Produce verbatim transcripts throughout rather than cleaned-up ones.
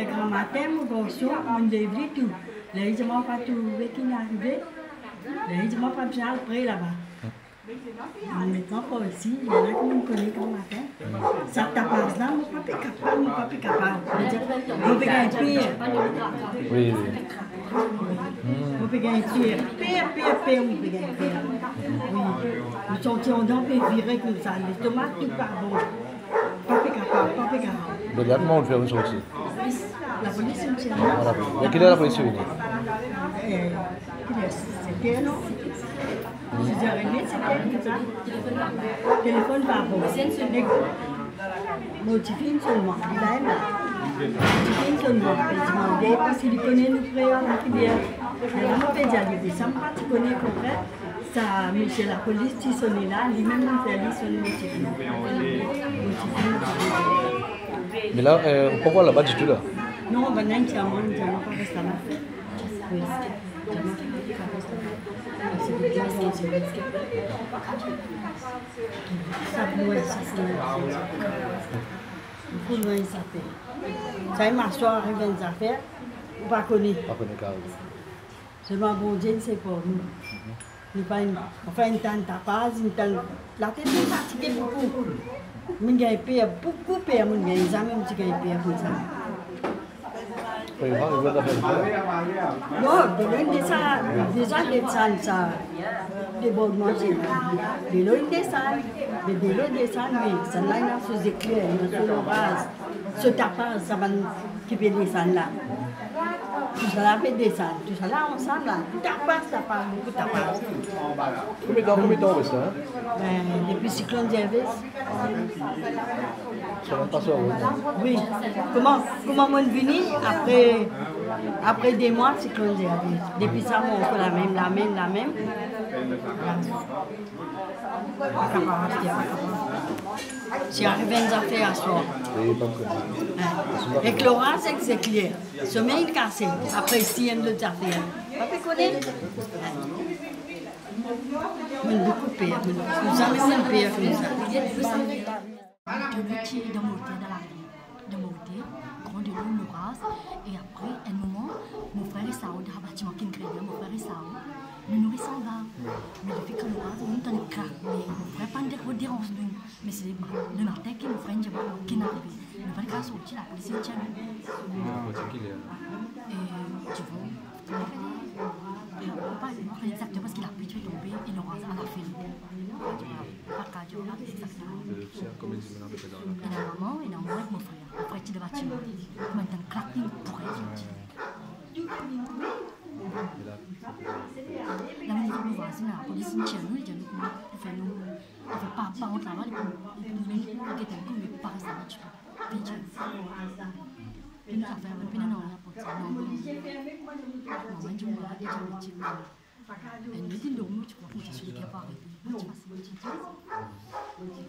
Gramatin, mo garson, mo lev li tou. Ler li dir mwa pa trouve ki'nn arive. Ler li dir mwa pa bizin al pre laba. Mo met mwa par isi, lerla ki mo'nn kone Gramatin. Sa tapaz la, mo pa pe kapav, mo pa pe kapav. Mo dir, mo pe gagn per. Wi, wi. Mo pe gagn per, per, per, per, mo pe gagn per. Wi. Nou sorti andan, pe vire koumsa, lestoma tou pa bon. Pa pe kapav, pa pe kapav. Be la, kouma ou fer pou sorti? Lapolis inn tir mwa. Voilà. E ki ler lapolis vini? Eh, ki ler? Sete, non? Siz er ede, sete, koumsa. Telefonn pa bon. Mo tifi inn sonn mwa, li la, la. Mo tifi inn sonn mwa, li dimande, paski li kone nou pre an Latribier. Me la, mo pe dir li, de sa, mo pa ti kone, konpran. Sa misie lapolis ti sone la, limem inn fer li sonn mo tifi. Mo tifi, mo tifi. Me la, eh, ou pa'kor laba ditou la? Non, bann la inn tir mwa, inn tir mwa pa res laba. Wi. Sa pou mwa, sa pou mwa. Pou mwa, sa pe. Sa, e maswar ariv enn zafer, ou pa kone. Pa kone kari. Selman Bondie inn sekour nou. Nou pa inn, anfin, inn tann tapaz, inn tann, latet inn fatige boukou. Mo'nn gagn per, boukou per mo'nn gagn, zame mo ti gagn per koumsa. Wi, non, delo inn desann, deza desann sa, debordman ti la. Delo inn desann, me delo desann, me sannla ena so zekler, ena so loraz, so tapaz, sa bann ki pe desann la. Tousala pe desann, tousala ansam la. Tapaz, tapaz, boukou tapaz. Konbien tan, konbien tan ou res la, hein? Ben, depi siklonn Gervais. Sa va pas ar ou? Wi. Kouma, kouma mo'nn vini, apre, apre de mwa, siklonn Gervais. Depi sa, mo ankor lamem, lamem, lamem. Si arive enn zafer aswar. Wi, pa kone. Ek loraz, ek zekler. Somey inn kase. Apre si enn lot zafer. Pa pe kone. Mo'nn boukou per. Mo'nn, zame mo'nn per koumsa. Delo ti dan moter, dan lavi, dan moter, gran delo, loraz, e apre, enn moman, mo frer e sa, dan batiman ki inn kreve, mo frer e sa, nou, nou res anba. Me lefe ki loraz, nou tann krak, me mo frer pa'nn de-, deranz nou. Me se lematin ki mo frer inn dir mwa ki'nn arive. Nou pa'nn kapav sorti, lapolis inn tir nou. Ki ler? E, divan. Mo pa, mo pa kone exakteman paski lapli ti pe tonbe e loraz, ala fin. Pa kapav dir la exakteman. Euh, ti ena konbien dimoun apepre dan la? Ena mama, ena mwa ek mo frer. Mo frer ti dan batiman. Mo tann krak, li boure. E la? La, mo vinn vwazin, lapolis inn tir nou, li dir nou kouma pou fer nou, anfin, pa, pa rant laba, li pou, li pou donn nou gete enn kou, me pa res laba ditou. Vinn tir nou. Vinn zafer, vinn pena nanye aport sa, non. Mama dir mwa, li dir mwa, enn minit inn dormi, ti krwar kouma ti sou leker pou arete. Ti pas, ti,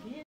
ti.